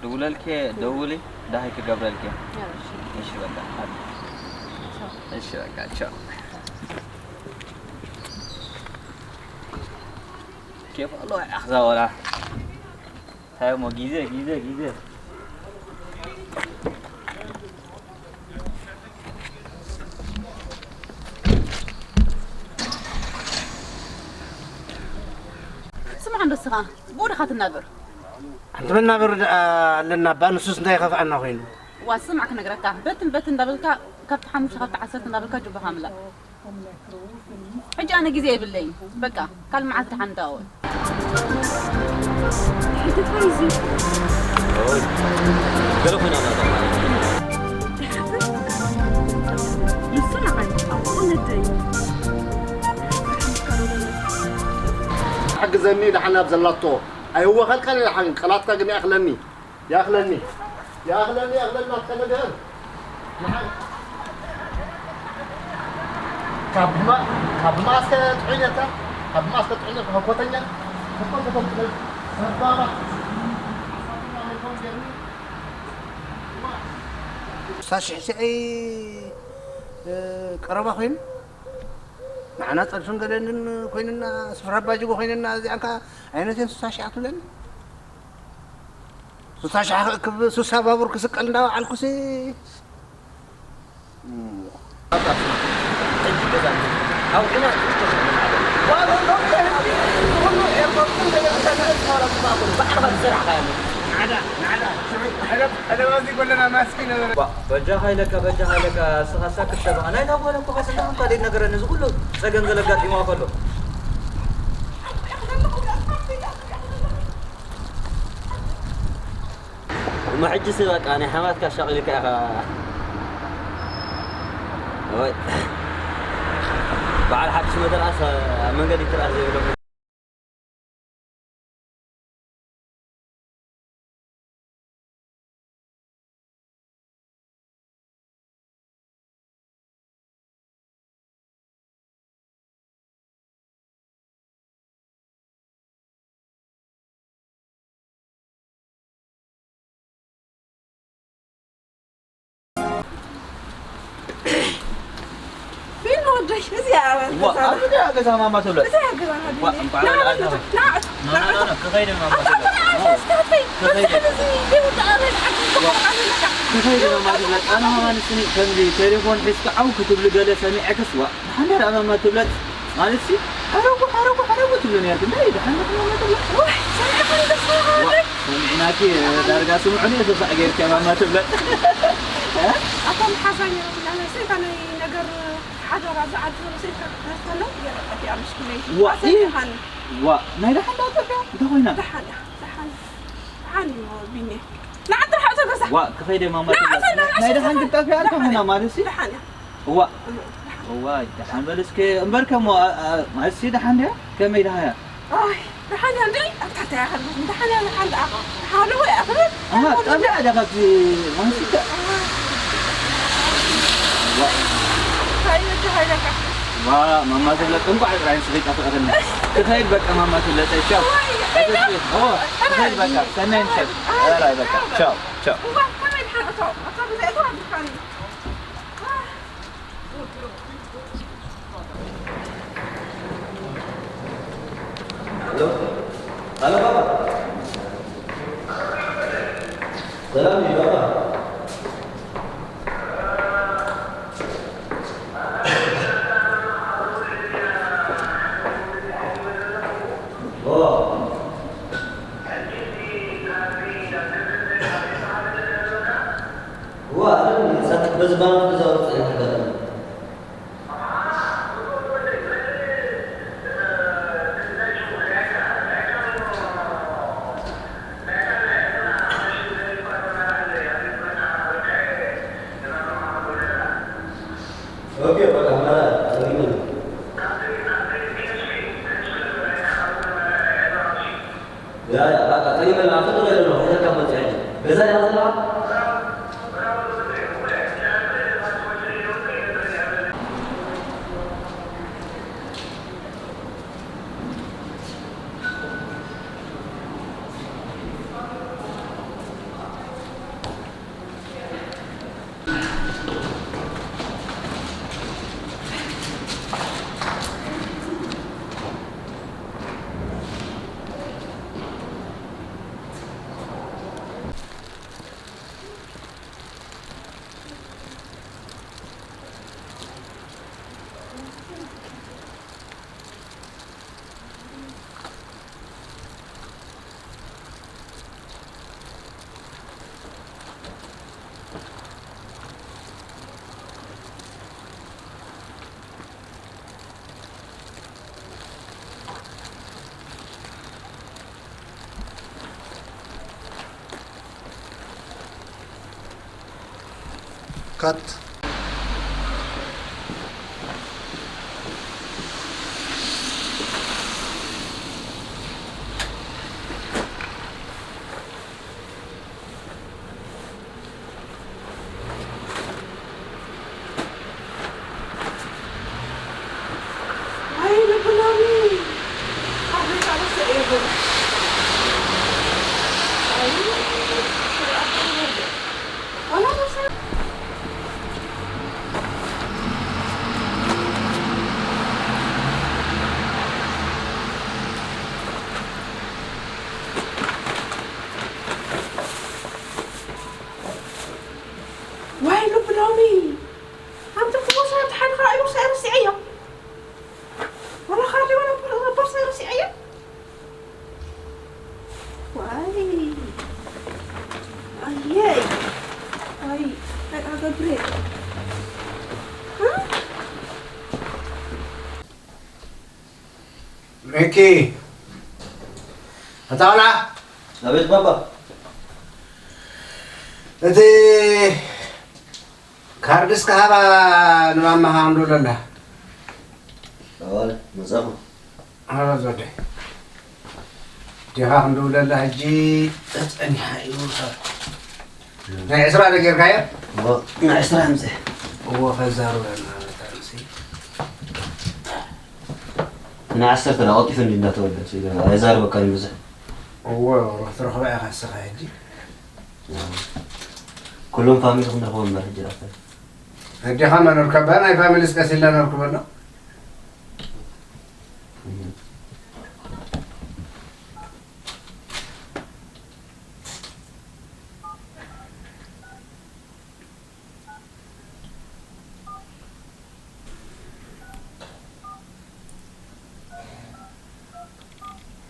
ድውለልኪ፣ ደውሊ፣ ዳሃይ ክገብረልኪ። እሺ በቃ። እሺ በቃ ቻው። ኬፍ ኣሎ ኣኽዛ ወላ። ታይሞ ጊዜ ጊዜ ጊዜ። ስምዓ እንዶ እስኻ ብኡ ዲኻ ትናበር? ኣንቲ መናበር ደኣ ኣለና እባ፣ ንሱስ እንታይ ይኸፍኣና ኮይኑ? ዋ ስማዕ ክነግረካ፣ በትን በትን እንዳበልካ ካብቲ ሓሙሽተ ካብቲ ዓሰርተ እንዳበልካ ጅባኻ ምላእ። ሕጂ ኣነ ግዜ የብለይን። በቃ ካልእ መዓልቲ ደሓን ንተኣወ። ሕጂ እንታይ እዩ እዚ? ኦይ፣ ገለ ኮይና ኣላ እዛ ማለት እዩ። ንሱ ንዓይ ኣብኡ ነደ እዩ። ሓግዘኒ ደሓን ኣብ ዘላቶ። ኣይወኸልካን ደሓን፣ ቃላትካ ግን ይኣኽለኒ። ይኣኽለኒ። ይኣኽለኒ፣ ይኣኽለኒ ናትካ ነገር። ንሓ-፣ ካብ ማ-፣ ካብ ማስከ ጥዑይ ነታ፣ ካብ ማስከ ጥዑይ ነታ፣ ህኮተኛ፣ ህኮተኛ፣ ሰባራ። ሳሽሕ ሽዐይ፣ እ፣ ቀረባ ኮይኑ፣ ንዓና ጸድፍን ገለንን ኮይንና፣ ስፍራ ባጅጎ ኮይንና፣ እዚኣን ከኣ ኣይነትን ስሳ ሽዓ ትብለኒ። ስሳ ሽዓ ክእክብ፣ ስሳ ባቡር ክስቀል እንዳበዓልኩሲ። ሕጂ ገዛ ኣብ ቁና ትሽኮ። ዋላ ዶክተር፣ ኩሉ ኤርፖርትን ገለ ተተእዝማራ ጽባቑ፣ ባዕልኻ ዝሰራሕካዮ። ናዕዳ፣ ናዕዳ። ቀደም፣ ቀደም ኣብዚ ጎለና ማስክ ይነበረ። ዋ፣ በጃኻ ኢለካ፣ በጃኻ ኢለካ፣ እስኻ ሳክት ተባኻ። ናይ ታጓለ እኮ ኸስና እንኳ ደይ ነገረኒ፣ እዚ ኩሉ ጸገም ዘለጋጢምዋ ከሎ። እሞ ሕጂስ በቃ ናይ ሓማትካ ኣሻቒልካ ኢኻ። ወይ፣ በዓል ሓድሽ መተርኣስ ኣብ መንገዲ ትርኣስ ዘይብሎ። ፊልም ወደሽ እዚኣ ዋ፣ ገዛ። ኣብ እዚኣ ገዛ ማማ ትብለጥ። እዚኣ ገዛ ናት ዋ፣ እንኳዕ ና፣ ወላዲና። ና፣ ና፣ ና፣ ና፣ ና፣ ክኸይድ ማማ ኣታ ትብለጥ። ተናኣሰ እስካተይ። ክኸይድ። በዝሕ እዚ ይውጣ፣ ኣበይ ዓዲ ዋ፣ ትኾን ኣለካ? ክኸይድ ማማ ትብለጥ። ኣነ ማማ ንስኒ ከምዚ ቴሌፎን ሒዝካ ዓው ክትብሊ ገለ ሰሚዐክስ ዋ፣ ሓንዳር ኣማማ ትብለጥ ማለትሲ፣ ሓረጉ፣ ሓረጉ፣ ሓረጉ ትብሉ ነርኩ። እንታይ ደሓን ደሓን ትብሉ? ወይ፣ ሰሚዕካ ደስ በሃሊ። ዋ፣ ሰሚዕናኪ፣ ዳርጋ ስምዑኒ፣ እቶ ሳዕ ጌርኪ ኣማማ ትብለጥ። እ? ኣታ መሓዛኛ፣ ብላ ናይ ሰይጣን ናይ ነገር ሓደራ፣ እዚ ዓዲ ዘሎ ሰይጣን ክትነስከሎ፣ የረቀት እያ፣ ምሽኪነይ። ዋ፣ ኣሰይ፣ እ፣ ደሓን። ዋ፣ ናይ ደሓን ዳኣ ጠፍያ፣ እንታይ ኮይና? ደሓን እያ፣ ደሓን። ደሓን እዩ፣ ቢኒ። ንዓዲ ርሓቕ ተገዛ። ዋ፣ ክኸይደ ማማ ንዓዲ ትብለጥ። ርሓቕ ናይ ደሓን ተገዛ። ክትጠፍያ ኣልካ ኮይና ማለትሲ? ደሓን እያ። እዋ። እዋይ፣ ደሓን በል እስከ። እምበርከ እሞ፣ ኣ-፣ ኣ-፣ ማለትሲ ደሓን ድያ? ከመይ ደሃያ? ኣይ፣ ደሓን እያ እንድዒ። ኣብታ እንታይ እያ ከለኹ? ደሓን እያ፣ ደሓን ደኣ። ደሓን ኣለኹ እያ ትብል? ኣሃ፣ ጠፊኣ ድያ ካብቲ ማለትሲ? ኣይ። ዋ። እንታይ እዩ ደሃይለካ? ዋ፣ ማማ ትብለጥ እንኳዕ ጥራይ ንስኺ ጠፍእኽኒ። ክኸይድ በቃ ማማ ትብለጥ። ቻው። ዋይ፣ ኣይ፣ ቻው። ኦ፣ ክኸይድ በቃ። ሰናይ ምሸት። ኣይ፣ በቃ። ቻው፣ ቻው። እዋ፣ ከመይ ደሓን እቶ? እቶ ብዘይ እቶ ኣትፋኒ። ሄሎ፣ ሄሎ ባባ። ሰላም እዩ ባባ። ኦ። ዋ፣ እዛ በዚ ባንክ ክዛወር ጸኒሐ ኣጋጣሚ። ኦኬ፣ በቃ፣ መራ፣ ጸሊምን። ያ፣ ያ፣ በቃ፣ ጸሊምን፣ ኣብ ጥቕላል ነው፣ ከተካ መጽሐፍ። በዛ ያዘላ። ካት። ዋይ ልቢ ሎሚ ኣንቲ ክወሳ ተሓድኻ እዩ ሳይረስ እያ። ወላ ካርዲ ወላ ፖርሳ ረሲዐያ። ዋይ ኣየይ። ኣይ ኣይ ኣገብሬ። ሪኪ፣ ኣታ ቆልዓ። ኣቤት ባባ። እቲ ካርድስ ክሃባ ንማማኻ ክንድውለላ። ኣዋል መጻኹ። ኣረ ዘወደይ። ዲኻ ክንድውለላ ሕጂ ተጸኒሓ እዩ። ናይ ዕስራ ዶ ጌርካዮ? እዎ፣ ናይ ዕስራ ኣምጽእ። እዎ፣ ከዛርበና መታንሲ። ናይ ዓሰርተ ደኣ ቀልጢፉ እንዲ እንዳተወልደ፣ ስለ ኣይዛርበካን ብዙሕ። እዎ፣ ክትረኽባ ኢኻ ንስኻ ሕጂ። ኩሎም ፋሚሊ ክንረኽቦም እምበር ሕጂ ዳክተር። ኣዴኻ መኖር ከባ ናይ ፋሚሊ ስቀስ ኢልና ነርክበሎ።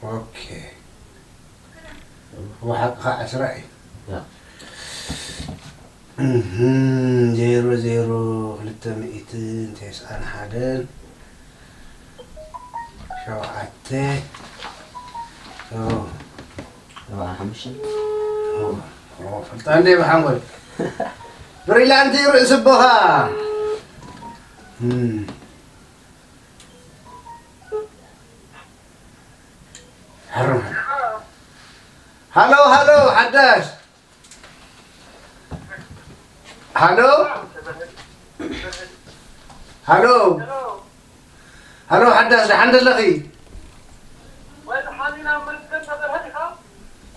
ኦኬ። ወሓቅኻ ዕስራ እዩ። ያ። እህም፣ ዜሮ ዜሮ ክልተ ሚእትን ተስዓን ሓደን ሸውዓተ። ኦ። ኣርባዓን ሓሙሽተን። ኦ፣ ኦ፣ ፈልጣ እንደ ብሓንጎል። ብሪላንቲ ርእሲ ኣቦኻ። እም። ሕርም። ሃሎ፣ ሃሎ፣ ሓዳሽ። ሃሎ? ሃሎ? ሃሎ፣ ሓዳሽ፣ ደሓን ደለኺ?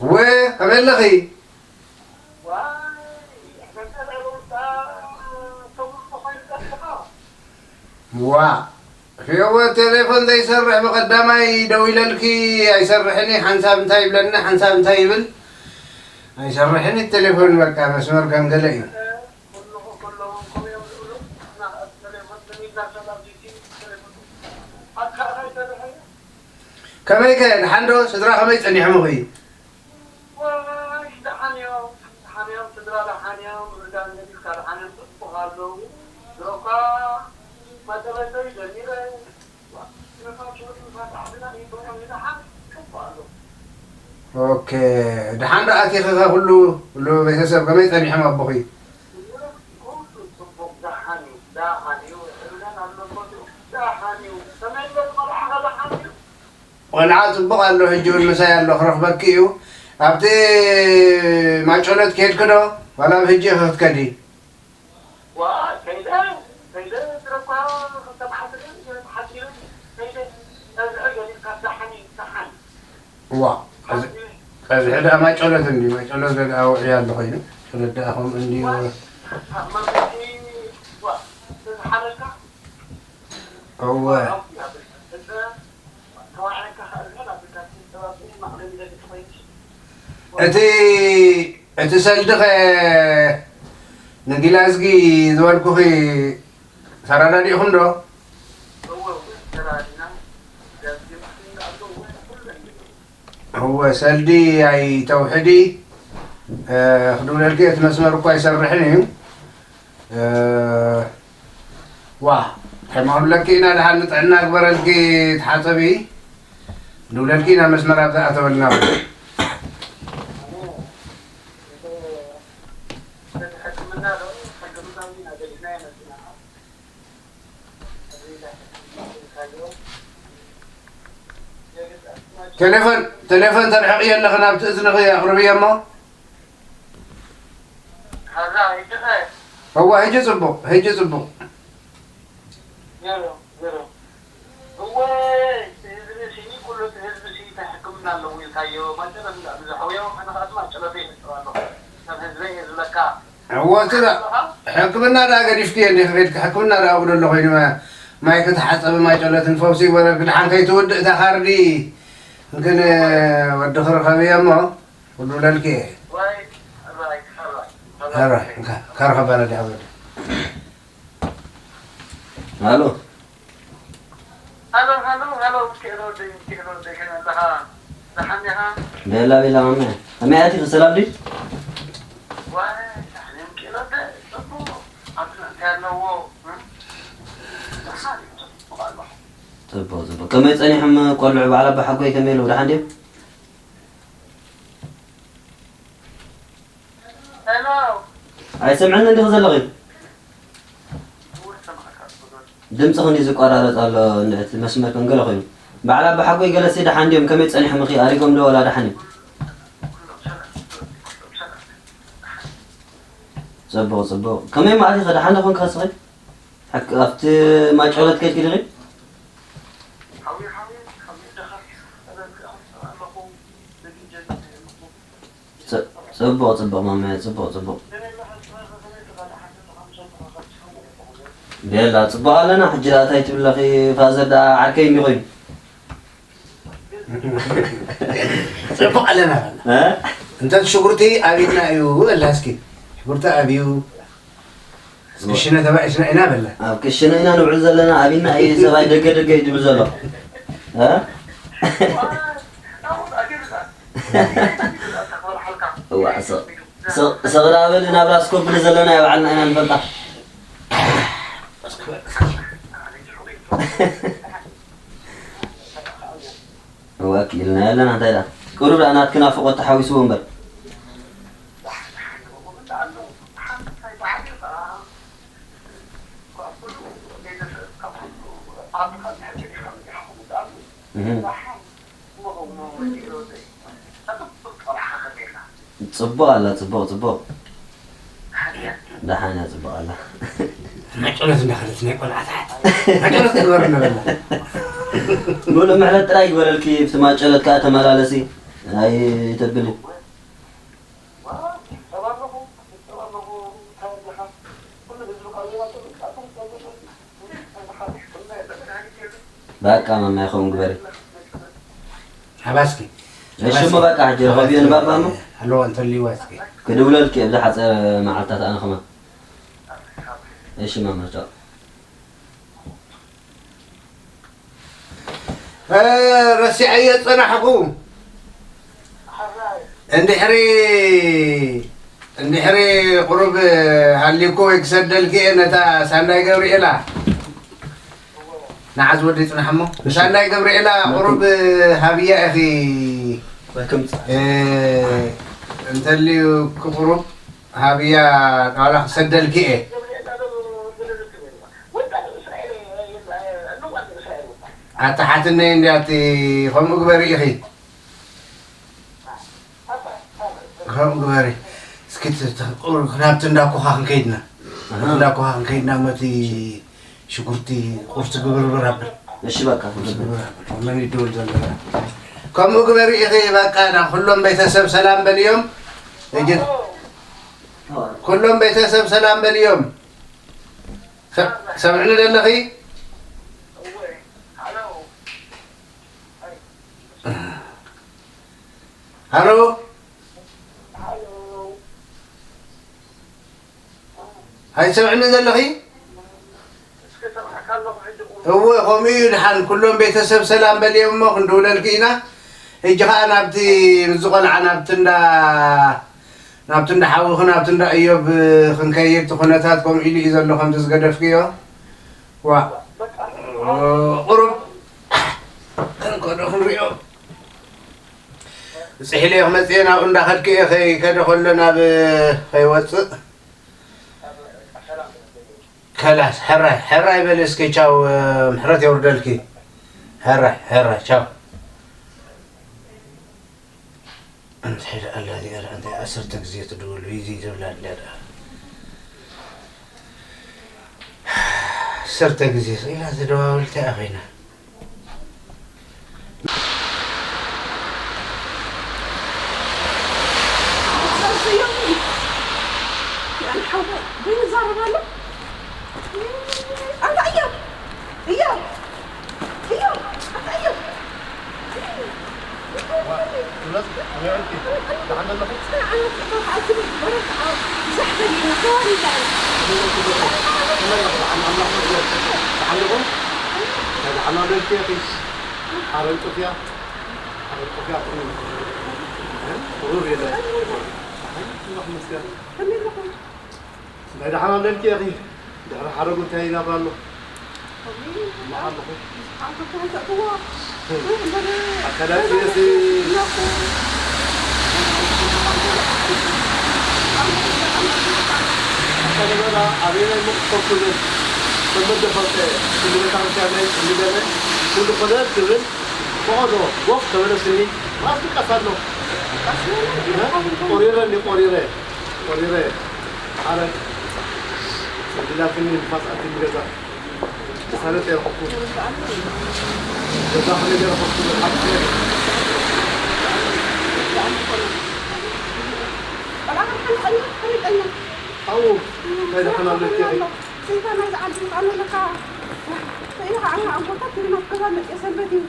ወ፣ ከመይ ኣለኺ? ዋ፣ ፌወ ቴሌፎን ዘይሰርሕ ብቐዳማይ ደዊለልኪ ኣይሰርሕን እዩ። ሓንሳብ እንታይ ይብለኒ፣ ሓንሳብ እንታይ ይብል። ኣይሰርሕን እዩ ቴሌፎን፣ በቃ መስመር ገምገለ እዩ። ከመይከ፣ ደሓን ዶ? ስድራ ከመይ ጸኒሖምኺ? ዋይ፣ ደሓን እዮም፣ ደሓን እዮም፣ ስድራ ደሓን እዮም፣ ርዳን ገዲፍካ ደሓን እዮም፣ ጽቡቕ ኣለዉ። ድሮኳ መጠበተይ ጀሚረ፣ ዋ፣ ድሮኳ ሽወት ምሳት ዓድና ይበሎም ይደሓን፣ ጽቡቕ ኣለዉ። ኦኬ፣ ደሓን ዶ ኣቲኺ ከ ኩሉ፣ ኩሉ ቤተሰብ ከመይ ጸኒሖም ኣቦኺ? ኩሉ ጽቡቕ ደሓን እዩ፣ ደሓን እዩ፣ ርዳን ኣሎ ቦትኡ፣ ደሓን እዩ። ከመይ ኣሎ፣ መርዓ ከ ደሓን እዩ? ቆልዓ ጽቡቕ ኣሎ፣ ሕጂ እውን ምሳይ ኣሎ፣ ክረኽበኪ እዩ። ኣብቲ ማጨሎት ከድኪ ዶ? ዋላ ኣብ ሕጂ ኢኺ ክትከዲ? ዋ፣ ከይደ፣ ከይደ፣ ስረኳ፣ ክተማሓስረ፣ ሓሲረ፣ ከይደ፣ ጸዝዐ ገሊጽካ፣ ደሓን እዩ፣ ደሓን። ዋ፣ ጸዝ-፣ ጸዝሐ ደኣ ማጨሎት እንዲ፣ ማጨሎት ደኣ ውዕይ ኣሎ ኮይኑ፣ ጨሎት ደኣ ከምኡ እንዲ። ዋ፣ ኣብ መንጎ እቲ፣ ዋ፣ ተዝሓለልካ፣ እወ። እቲ፣ እቲ ሰልዲ ኸ ንጊላዝጊ ዝበልኩኺ ተረዳዲእኹም ዶ? እወ፣ ሰልዲ ኣይተውሕዲ፣ እ፣ ክድውለልኪ እቲ መስመር እኮ ኣይሰርሕን እዩ። እ፣ ዋ፣ ከማሁለኪ ኢና፣ ደሓን ንጥዕና ግበረልኪ፣ ተሓጸቢ። ንብለልኪ ኢና መስመር ኣብ ዝኣተወልና። ቴሌፎን ቴሌፎን ተርሕቕዮ ኣለኺ፣ ናብቲ እዝንኺ ኣቕርብዮ እሞ። እዋ፣ ሕጂ ጽቡቕ፣ ሕጂ ጽቡቕ። እወ፣ እቲ ዳ-፣ ሕክምና ደኣ ገዲፍክዮ እንዲኺ፣ ከይድኪ ሕክምና ደኣ ኣውርዶ ኣሎ ኮይኑ፣ ማይ ክትሓጸቢ፣ ማይ ጨሎትን ፈውሲ ይግበረልኪ። ደሓን ከይትውድእ እታ ካርዲ ግን ወዲ ክርከብዮ እሞ፣ ክድውለልኪ እየ። ሕራይ፣ እንካ፣ ካርኸ ባና ዲኣ ወዲ። ሃሎ። ሃሎ፣ ሃሎ፣ ሃሎ፣ ሚካኤል ወደይ፣ ሚካኤል ወደይ፣ ከመይ ኣለኻ? ደሓን ዲኻ? ቤላ፣ ቤላ፣ ማመ። ከመይ ኣቲኺ፣ ሰላም ድዩ? ዋይ፣ ደሓን እየ፣ ሚካኤል ወደይ፣ ጽቡቕ። ኣብዚ እንታይ ኣለዎ? እም? ደሓን እዩ፣ ጽቡቕ ኣለኹ። ጽቡቕ፣ ጽቡቕ። ከመይ ጸኒሖም ቆልዑ፣ በዓል ኣባ ሓጎይ ከመይ ኣለዉ? ደሓን ድዮም? ሄሎ። ኣይሰምዕን እንዲኺ ዘለኺ? ድምፅኺ እንዲ ዝቆራረፅ ኣሎ፣ እቲ መስመር ከም ገለ ኮይኑ። በዓል ኣባ ሓጎይ ገለሲ ደሓን ድዮም? ከመይ ፀኒሖምኺ? ኣሪጎም ዶ ወላ ደሓን እዮም? ፅቡቕ፣ ፅቡቕ። ከመይ ማዕሪኸ ደሓን ዶ ኾንካ እስኺ? ሓቂ ኣብቲ ማይ ጨሎት ከይድኪ ዲኺ? ጽ-፣ ጽቡቕ፣ ጽቡቕ ማማየ፣ ጽቡቕ፣ ጽቡቕ። ቤላ፣ ጽቡቕ ኣለና። ሕጂ ደኣ እንታይ ትብለኺ? ፋዘር ደኣ ዓርከይ እንዲ ኮይኑ። ጽቡቕ ኣለና። እ? እንተ ሽጉርቲ ኣብዩና እዩ በላ እስኪ። ሽጉርቲ ኣብዩ። ክሽነ ተባኢስና ኢና በላ። ኣብ ክሽነ ኢና ንውዕል ዘለና፣ ኣብና እዩ ሰብኣይ ደገ ደገ እዩ ዝብል ዘሎ። እ? እዋ፣ ስቕ፣ ስቕ፣ ስቕ ዳ በል፣ ናብራ እስኮ ብሊ ዘለና፣ ባዕልና ኢና ንፈልጣ። እወ፣ ክኢልና ኣለና፣ እንታይ ደኣ። ቁሩብ ደኣ ናትኪ ናፍቖት ተሓዊስዎ እምበር። እህ። ጽቡቕ ኣላ፣ ጽቡቕ፣ ጽቡቕ። ደሓን እያ፣ ጽቡቕ ኣላ። ናይ ጸሎት እንዳኸደት ናይ ቆልዓታት። ናይ ጸሎት ግበር እንዳበላ። ሙሉእ ምሕረት ጥራይ ይግበረልኪ፣ ብቲ ማጨሎት ከኣ ተመላለሲ። ኣይተብሊ። በቃ ማማይ ከምኡ ግበሪ። ኣባስኪ። እሺ እሞ በቃ ሕጂ ርኸብዮ ንባባ እሞ። ኣለዋ እንተልይዋ እስኪ። ክድውለልኪ እየ ብዝሓፀረ መዓልታት ኣነ ከማን። እሺ ማማ ቻው። እ፣ ረሲዐዮ ጸናሕኩ። እንድሕሪ፣ እንድሕሪ ቁሩብ ሃልዩኩ ወይ ክሰደልኪ እየ ነታ ሳንዳይ ገብርኤላ። ንዓዝ ወደይ ጽናሕ እሞ። ንሳንዳይ ገብርኤላ ቁሩብ ሃብያ ኢኺ። እ፣ እንተልዩ ክቁሩብ ሃብያ ዋላ ክሰደልኪ እየ። ኣታ ሓትነይ እንድያ እቲ ከምኡ ግበሪ ኢኺ። ከምኡ ግበሪ። እስኪ ት-፣ ት-፣ ቁር-፣ ናብቲ እንዳ ኮኻ ክንከይድና። ኣሃ። ናብቲ እንዳ ኮኻ ክንከይድና እሞ እቲ ሽጉርቲ ቁርሲ ግብርብር ኣብል። እሺ በቃ። ቁርሲ ግብርብር ኣብል። መን ይደውል ዘሎ? ከምኡ ግበሪ ኢኺ በቃ ና ኩሎም ቤተሰብ ሰላም በልዮም። እጅ-፣ ኩሎም ቤተሰብ ሰላም በልዮም። ሰ-፣ ሰምዕኒ ደለኺ? ሃሎ። ኣይትሰምዕኒ ዘለኺ? እወ፣ ከምኡ እዩ። ድሓን ኩሎም ቤተሰብ ሰላም በልዮም እሞ ክንድውለልኪ ኢና። ሕጂ ኸኣ ናብቲ፣ ምስዚ ቖልዓ ናብቲ እንዳ፣ ናብቲ እንዳ ሓውኺ፣ ናብቲ እንዳ እዮብ ክንከይድ፣ እቲ ኩነታት ከምኡ ኢሉ እዩ ዘሎ፣ ከምቲ ዝገደፍክዮ። ዋ፣ ቁሩብ እንከዶ ክንሪኦ። ጽሒለዮ ክመጽእ እየ፣ ናብኡ እንዳኸድኩ እየ፣ ከይከደ ከሎ ናብ ከይወጽእ። ከላስ፣ ሕራይ፣ ሕራይ በሊ እስኪ፣ ቻው፣ ምሕረት የውርደልኪ። ሕራይ፣ ሕራይ፣ ቻው። እንታይ ደኣ ኣላ እዚኣ ደኣ፣ እንታይ ዓሰርተ ግዜ ትድውል፣ ቢዚ ትብላ ኣላ ደኣ። ዓሰርተ ግዜ ኢላ ትደዋውል እንታይ ኮይና? ናይ ደሓን ኣለልኪ ኢኺ። ድሕሪ ሓረጉ እንታይ ይናብራ ኣሎ? እሞ ኣለኹ። ኣካላት ርእሲ ኣካል በላ ኣበየናይ ሞቕ ኮፍ ክብል? ተመደ ፈልጠ፣ ክብለታ እንታይ ናይ እንድገለ፣ ኩሉ ፈለጥ ክብል፣ ፈቐዶ፣ ጎፍ ተበለስኒ፣ ራስ ትቀስ ኣሎ። ቆሪረ እንዲ ቆሪረ፣ ቆሪረ። ሓረግ ኣቢላትኒ ንፋስ ኣትኒ ገዛ። ተሳለጥ የረኸብኩ። ገዛ ከመይ ገይረ ከብኩ ሓቂ ኣብኡ እንታይ ደኸና ኣለኪ? ሰይጣን ናይዚ ዓዲ ምዃኑ ኣለካ። ሰይጣን ኣነ ኣቦታት ናብቲ ገዛ መፅየ ሰንበት እዩ።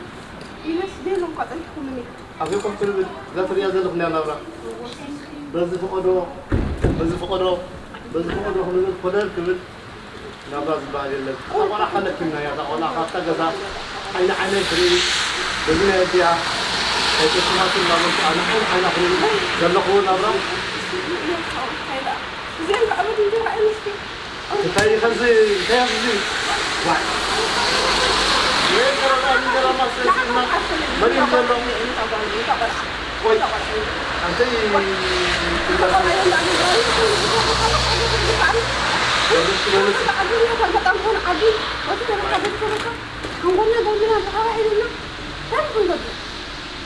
ኢለስ ሌሎም ቋፀሪሕኩምኒ። ኣበይ ኮፍ ክንብል? እዛ ትርእያ ዘለኹ እንድያ ናብራ። በዚ ፈቐዶ፣ በዚ ፈቐዶ፣ በዚ ፈቐዶ ክንብል ኮደር ክብል ናብራ ዝበሃል የለን። እታ ቆልዓ ከለኪምናያ፣ እታ ቆልዓ ካብታ ገዛ ዓይኒ ዓይነይ ክርኢ፣ በዚ ናይ ኣዲኣ ኣይጠስማትን እናበልኩ ኣነ ዓይኒ ዓይና ክርኢ ዘለኹዎ ናብራ። እዚኣን ከዕበት እንጀራ ኣይመስል። እንታይ እዩ ኸዚ? እንታይ እዩ ኸዚ? ዋይ። ወይ እንጀራ፣ እንጀራ ማስተር ሲና። መን እዩ ዘሎ? ቆይ። ኣንተይ በለስ፣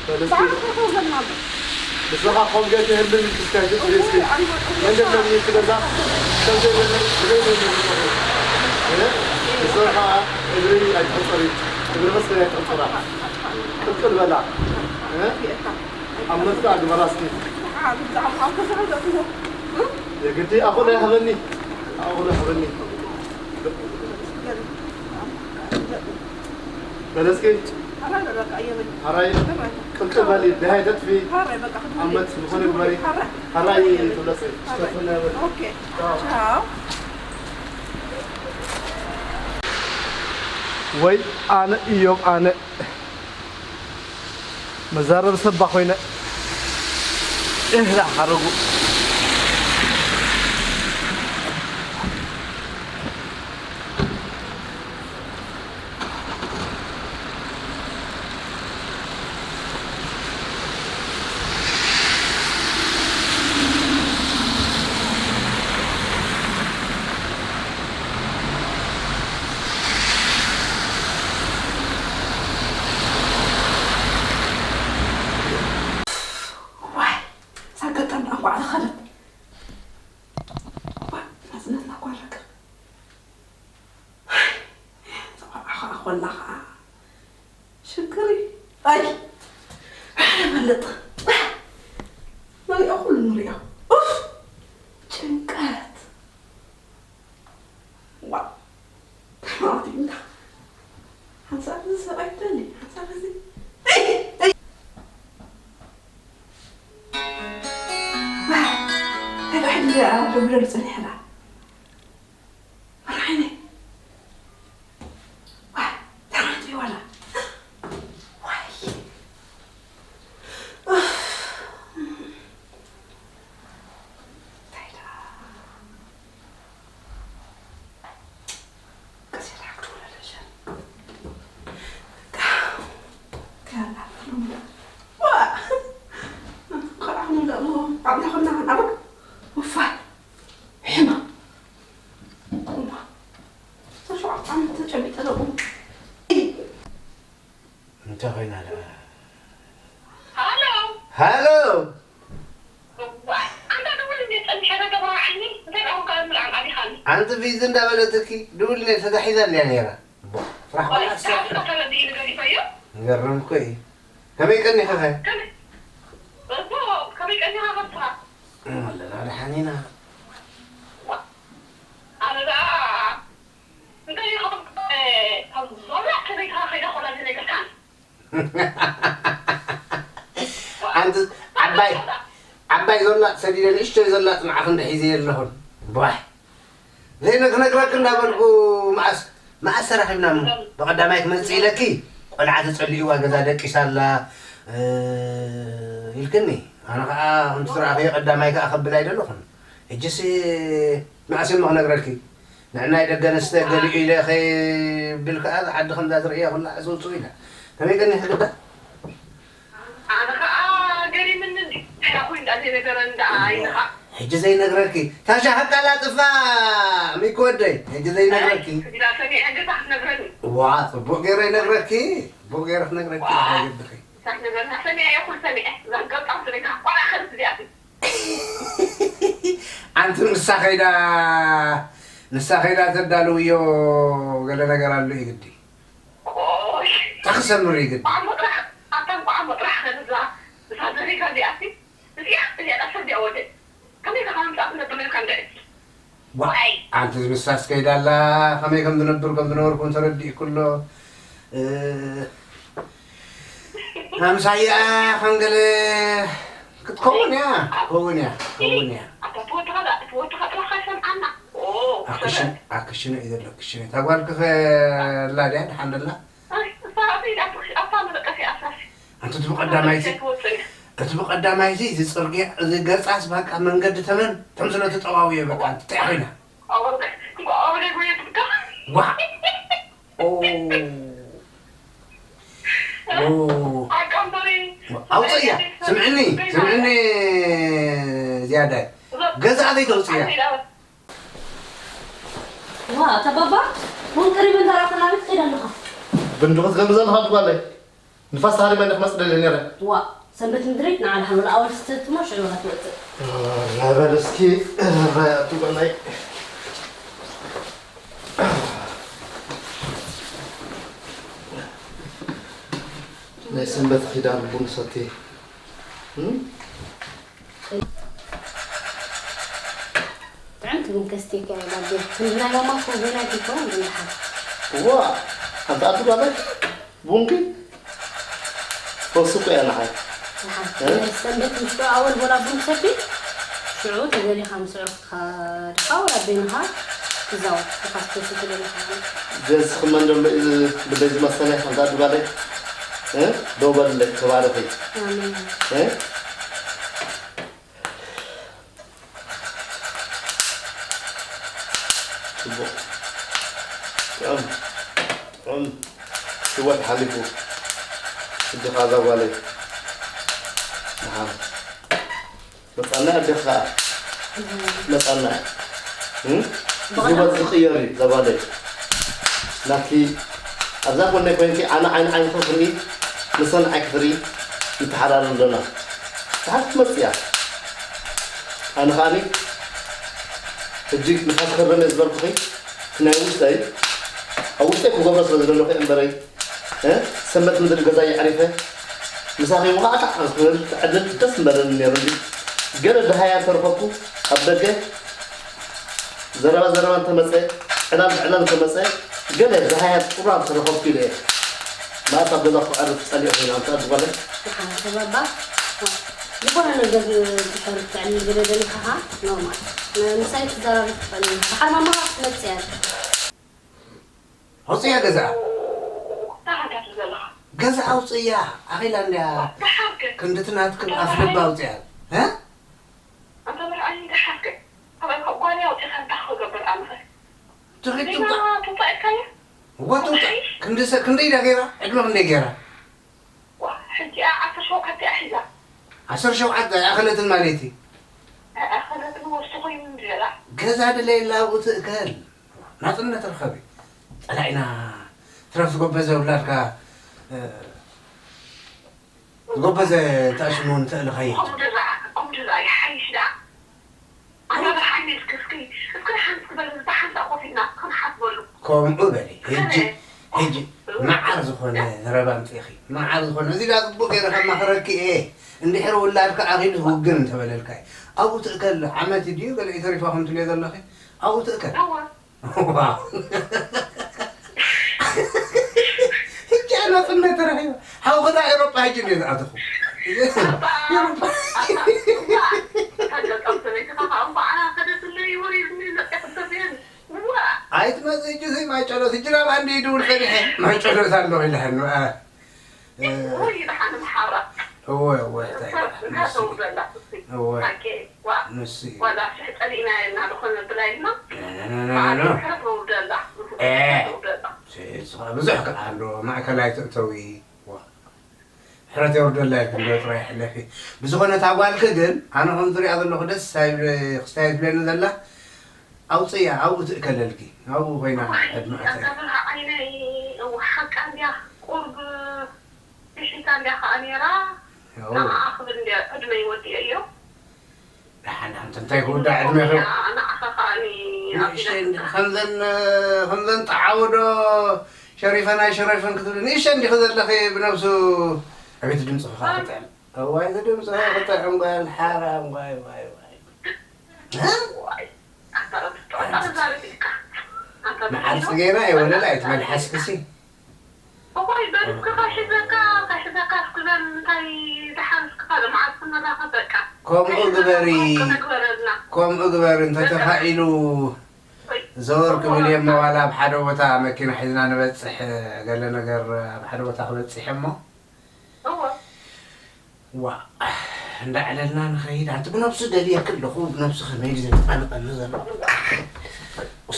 በለስ። ንስኻ ከምኡ ጌርኪ ህልም ኢልኪ እስከ ህልም ኢልኪ እስከ። መንገድ ለምኒ እቲ ገዛ ከም ዘይበለ ብዘይ ዘይበለ እ? ንስኻ እግሪ ኣይትሕጸሪ። እግሪ መስቀል ኣይትሕጸራ። ቅልቅል በላ። እ? ኣብ መትከኣ ግበራ እስኪ። የግዲ ኣኹል ኣይሃበኒ። ኣኹል ኣይሃበኒ። በለስኪ። ሐራይ ቅልጥል በሊ፣ ደሃይ ተጥፊ። ኣመት ዝኾነ ግበሪ። ሐራይ ትብለሰይ። ኦኬ። ቻው። ወይ ኣነ እዮም ኣነ መዛረብ ሰባ ኮይነ። እህ፣ ላ ሓረጉ። ዋይ፣ እዛ ገጠር እንኳዕ ዝኸደት። ዋይ፣ ናጽነትና እኳ ንረክብ። ዋይ፣ እዛ ቆልዓ ኸዓ ኮላ ኸዓ ሽግር እዩ። ኣይ፣ ኣይ፣ ይፈልጥ። ንሪኦ፣ ኩሉ ንሪኦ። ኡፍ፣ ጭንቀት። ዋው። ማውቲ እንዳ። ሓንሳብ እዚ ሰብኣይ ትደሊ፣ ሓንሳብ እዚ። ኣይ፣ ኣይ። ዋይ፣ እንታይ ደኣ ሕጂ ደዊለሉ ጸኒሐ ደኣ። መርዓይነይ። ዋይ፣ ተራንት ዋላ። ዋይ። ኡፍ። እንታይ ደኣ? እንታይ ኮይና ደኣ? ሃሎ። ሃሎ። ኣንቲ ቢዚ እንዳበለትኪ ድውል ነይ ተታሒዛ እንድያ ነይራ። እቦ፣ ስራሕ ቆልዓ ቆልዓ ስራሕ። ስራሕ ተረዲእኒ ገዲፈዮ። ይገርም እኮ እዩ። ከመይ ቀኒኺ ኸ? ከመይ? እቦ፣ ከመይ ቀኒኻ ከብስኻ? ኣለና ደሓን ኢና። ዋ፣ ኣነ ደኣ እንታይ ይኸውን? ካብ ዞላ ከመይካ ከይዳ ኮላ ዘይነገርካኒ? ሓንቲ ዓባይ፣ ዓባይ ዞላ ሰዲደ ንእሽቶይ ዞላ ጽንዓኺ እንድሒዘ የለኹን። ቧሕ። ዘይነ ክነግረኪ እንዳበልኩ መኣስ፣ መኣስ ተራኺብና እሞ? ብቐዳማይ ክመጽእ ኢለኪ፣ ቆልዓ ተጸሊእዋ ገዛ ደቂሳ ኣላ፣ እ፣ ኢልክኒ። ኣነ ኸኣ ከምቲ ትረኣኽዮ ቀዳማይ ከኣ ከብል ኣይደለኹን። ሕጂስ መኣስ እሞ ክነግረኪ? ንዕናይ ደገ ኣንስተ ገሊኡ ኢለ ኸይብል ከኣ፣ ዓዲ ከምዛ ትርእያ ኩላ ዕጽውጽው ኢላ። ከመይ ቀኒኺ ግዳ? ኣነ ኸኣ ገሪምኒ እንዲ። እንታይ ኮይኑ እንዳ ዘይነገረኒ ደኣ ኢልኻ? ሕጂ ዘይነግረኪ። ታሻ ከቃላጥፋ ሚኪ ወደይ። ሕጂ ዘይነግረኪ። ኣይ፣ ግዳ ሰሚዐ ግዳ ክትነግረኒ። ዋ፣ ጽቡቕ ገይረ ይነግረኪ። ጽቡቕ ገይረ ክነግረኪ ዋ። ኢኻ ይገብርኺ። ሳትነግረና ሰሚዐ እየ ኩሉ ሰሚዐ። እዛ ገጣም ትብለካ ቆልዓ ከልስ እዚኣ። ኣንቲ ንሳ ኸይዳ፣ ንሳ ኸይዳ ተዳልውዮ ገለ ነገር ኣሎ እዩ ግዲ። ቆይ። እንታይ ክሰምር እዩ ግዲ? ቋዕሞ ጥራሕ፣ ኣታ ቋዕሞ ጥራሕ ከንዛ፣ እዛ ዘሪጋ እዚኣሲ፣ እዚኣ፣ እዚኣ ዳሰብ እዚኣ ወደ። ከመይ ኢኻ ምሳኣ ትነብር ነርካ እንደ? ዋ፣ ዋይ። ኣንቲ ዝምሳስ ከይዳ ኣላ፣ ከመይ ከም ዝነብር ከም ዝነበርኩ ተረዲእኩ ኣሎ። እ፣ ኣምሳያ ከም ገለ ክትከውን እያ፣ ክትከውን እያ፣ ክትከውን እያ። ኣታ ትወድኻ ዳ-፣ ትወድኻ ጥራኻ ይሰምዓና። ኦ፣ ኣክሽን-፣ ሰበ። ኣክሽነ እዩ ዘሎ፣ ክሽነ። እታ ጓልኪ ኸ ኣላ ድያ? ደሓን ደላ? ኣይ፣ እሳ ኣበይ ኢላ ትወስድ? ኣብታ መደቀሲ ኣሳሲ። ኣንቲ እቲ ብቐዳማይቲ፣ ትወስድ እያ። እቲ ብቐዳማይቲ፣ እዚ ጽርግያ፣ እዚ ገጻስ በቃ መንገዲ ተመን፣ ከም ስለ ተጠዋውዮ በቃ፣ ኣንቲ እንታይ ኮይና? ኣወርደ-፣ ኣወርደ ጎየ ትብካ። ዋ! ኦ። ኦ። ኣቃምበሪ። ኣውፅእያ። ስምዕኒ፣ ስምዕኒ ዝያዳይ። ገዛ ኣበይ ተውፅእያ? ዋ፣ ኣታ ባባ፣ ቡን ቀሪቡ እንተረኣኹ ናበይ ትኸይድ ኣለኻ? ቡን ዶ ክትገብሪ ዘለኻ ጓለይ? ንፋስ ተሃሪመ እንደ ክመጽእ ደልየ ነይረ። ዋ፣ ሰንበት ምድሪ ንዓ ደሓን ወላ ኣወል ስተትሞ ሽዑ ኢኻ ትወጽእ። አ፣ ናይ በል እስኪ፣ ራይ ኣቱ ጓለይ። ናይ ሰንበት ኪዳን ቡን ሰቲ። እም? ጥዕምቲ ቡን ከስትየኪ እየ ባቢ። ክንዲ ናይ ማማ እኮ ቡን ኣይትኮን ግን ደሓን። እዋ፣ ኣንታ ኣዱ ጓለይ፣ ቡንኪ ፈሱ እኮ እያ ንዓይ። ደሓን። እ? ናይ ሰንበት ምሽቶ ኣወል ቦላ ቡን ትሰቲ፣ ሽዑ ተደሊኻ ምስ ኣዕሩኽትኻ ድኻ ወላ በይንኻ ትዛወር፣ ንፋስ ትወስድ ትደሊኻ። ገዝኺ መን ደሎ እዩ ብደይ ዝመሰለ፣ ኣንታ ኣዱ ጓለይ? እ? ደው በልለይ፣ ተባረኺ። ኣሜን። እ? ጽቡቕ። ጥዑም፣ ጥዑም ህይወት ሓሊፉ። ሕጂ ኸኣ እዛ ጓለይ። ደሓን። መጻና ኣዴኻ ኸኣ። መጻና። እም? እዚ ህይወት ዝቕየር እዩ፣ እዛ ጓለይ። ናትኪ ኣብዛ ጎነይ ኮይንኪ ኣነ ዓይኒ ዓይንኺ ክርኢ፣ ንሳ ንዓይ ክትርኢ፣ ንተሓራረም ኣለና። ደሓን ክትመጽእ እያ። ኣነ ኸኣኒ፣ ሕጂ ንፋስ ከርም እየ ዝበልኩኺ፣ እቲ ናይ ውሽጠይ፣ ኣብ ውሽጠይ ክገብሮ ስለ ዝደለኹ እየ እምበረይ፣ እ? ሰንበት ምድሪ ገዛይ ኣዕሪፈ፣ ምሳኺ ውቓዕካዕ ክብል፣ ዕድል ደስ ምበለኒ ነይሩ እንዲ። ገለ ደሃያ እንተረኸብኩ፣ ኣብ ደገ፣ ዘረባ ዘረባ እንተመጸ፣ ዕላል ብዕላል እንተመጸ፣ ገለ ዝሃያ ጥራር ተረኸብኩ ኢለ እየ። መኣስ ኣብ ገዛ ክዕርፍ ጸሊኦ ኮይነ፣ ኣንታ ኣድጓለ? ንሓንቲ ባባ፣ ዝኾነ ነገር ድሕር ትዕልል ገለ ደሊኻ ኸኣ፣ ኖርማል። ምሳይ ትዘራረብ ትኽእል ኢኻ። ደሓር ማማኻ ክትመጽእ እያ። ኣውጽእያ ገዛ። እንታይ ሓዳት ዘለኻ? ገዛ ኣውጽእያ። ኣኺላ እንድያ ደሓር ከ? ክንድቲ ናትክን ኣፍልባ ኣውጽእያ። እ? ኣንተ መርዓኒ ደሓር ከ? ካብ ጓል ኣውጺኻ እንታይ ክገብር ኣመኸ? ትኺድ ዜና ትውጻእ። ትውጻእ ኢልካያ? እዋ ትውጻእ። እንታይ? ክንዲ ሰ-፣ ክንደይ ኢዳ ገይራ? ዕድመ ክንደይ ገይራ? ዋ፣ ሕጂ እያ ዓሰርተ ሸውዓተ እያ ሒዛ። ዓሰርተ ሸውዓተ ኣይኣኸለትን ማለት እዩ። ኣይኣኸለትን ወስቲ ኮይኑ እንጀራ። ገዛ ድለየላ ኣብኡ ትእከል። ናጽነት ርኸቢ። ጸላኢና ትረፍ ዝጎበዘ ውላድካ፣ እ፣ ዝጎበዘ ተኣሽሙ ንትእልኸ እዩ። ከምኡ ድራ፣ ከምኡ ድራ ይሓይሽ ደኣ። ኣታ ብሓይሊ እስኪ፣ እስኪ፣ እስኪ ሓንቲ ክበል፣ ከምኡ በሊ። ሕጂ፣ ሕጂ መዓር ዝኾነ ዘረባ ኣምጺእኺ። መዓር ዝኾነ፣ እዚ ዳ ጽቡቕ ገይረ ከማኽረኪ እየ። እንድሕሪ ውላድካ ኣኺሉ ውግን እንተበለልካ እዩ። ኣብኡ ትእከል፣ ዓመት ድዩ ገለ እዩ ተሪፋ ከም ትብልዮ ዘለኺ? ኣብኡ ትእከል። እወ። ዋው። ሕጂ ኣነ ጽነት ተረኺበ። ሓውኺ ዳ ኤውሮጳ ሕጂ እንድየ ዝኣተኹ። ኤውሮጳ። እታ ገጠር ሰበይትኻ ኸኣ እምበኣር ከደትለይ ወሪድኒ መጺኣ ክትሰፍየኒ። ኣይትመጽእ እጂ ማይ ጨሎት፣ እጂ ናብ ኣንዲ ይድውል ጸኒሐ። ማይ ጨሎት ኣለኹ ኢልሃኒ። እ፣ እወ፣ እወ፣ እንታይ ደኣ? እወ። ንሱ እዩ። እ። ሲ-፣ ንስኻ ብዙሕ ከኣ ኣሎ፣ ማእከላይ ትእተዊ። ዋ። ሕረት የውርደላ ኢልኪ እንዶ ጥራይ ሕለፊ። ብዝኾነ እታ ጓልኪ ግን፣ ኣነ ከም ዝሪኣ ዘለኹ ደስ ኣይብል-፣ ክስታይ ትብለኒ ዘላ፣ ኣውፅያ፣ ኣብኡ ትእከለልኪ። ኣብኡ ኮይና ዋይ፣ ዕድመ ኣታ ኣትያ። ብርሃ ዓይነይ፣ እዋ ሓቃ እንድያ፣ ቁርብ ብሒታ እንድያ ከኣ ነይራ። ኣዎ። ንዓኣ ክብል እንድያ ዕድመይ ወዲአዮ። ደሓን፣ ኣንተ እንታይ ክውዳእ ዕድሜኺ? ንዓኻ ከኣኒ ንእሽተይ እንዲ-፣ ከምዘን፣ ከምዘን ጠዓውዶ ሸሪፈን ኣይሸረፈን ክትብሊ ንእሽተይ እንዲኺ ዘለኺ ብነብሱ። ኣቤት ድምፅኺ ከዓ ክጥዕም። እዋይ፣ እቲ ድምፅኺ ክጥዕም ጓል ሓራም፣ ዋይ፣ ዋይ፣ ዋይ። እ? ዋይ፣ ኣታ ረቢ፣ ኣታ ረቢ፣ ኣታ ረቢ፣ መዓር ጽጌና እየ ወለላ ኣይትመልሓስክሲ። እዋይ፣ በል እስኪ ከይሕዘካ፣ ከይሕዘካ እስኪ በል፣ እንታይ ደሓን እስኪ ካልእ መዓልቲ ክንራኸብ በቃ። ከምኡ ከይሕዘካ ግበሪ። ብሓቂ ንግበረልና። ከምኡ ግበሪ፣ በቃ። እንተተኻኢሉ ወይ፣ ዘወር እዋ። ክብል እየ እሞ፣ ዋላ ኣብ ሓደ ቦታ መኪና ሒዝና ንበጽሕ፣ ገለ ነገር ኣብ ሓደ ቦታ ክበጽሕ እሞ። እዋ። ዋ፣ እንዳዕለልና ንኸይድ። ኣንቲ ብነብሱ ደልየኪ ኣለኹ፣ ብነብሱ ከመይ ድዩ ዘንጣንቐኒ ዘሎ?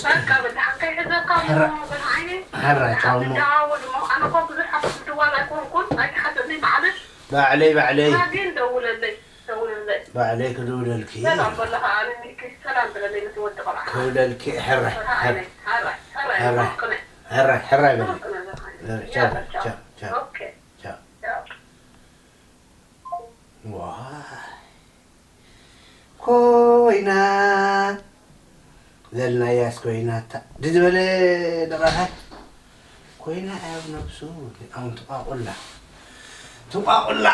በቃ፣ በቃ፣ ከይሕዘካ ሕራ-፣ እሞ፣ በል ዓይነይ። ሕራ፣ ቻው እሞ። ንደዋወል እሞ፣ ኣነ እኮ ብዙሕ ኣብ ምድዋል ኣይኮንኩን፣ ኣይትሓተኒ፣ ማዕልሽ። ባዕለይ፣ ባዕለይ። ግና ግን ደውለለይ፣ ደውለለይ። ባዕለይ ክድውለልኪ። ሰላም በለኻ፣ ኣነ ሚኪ፣ ሰላም በለለይ፣ ነቲ ወዲ ቆልዓ። ክብለልኪ፣ ሕራይ፣ በል ዓይነይ፣ ሕራይ፣ ሕራይ፣ ሕራይ፣ ሕራይ፣ ሕራይ፣ ሕራይ በለይ። ቻው፣ ቻው፣ ቻው። ኦኬ። ቻው። ቻው። ቻው። ዋይ። ኮይና ዘልናያስ ኮይናታ ድዝበለ ደቓታት ኮይና ኣብ ነብሱ ኣውን ትቋቁላ፣ ትቋቁላ።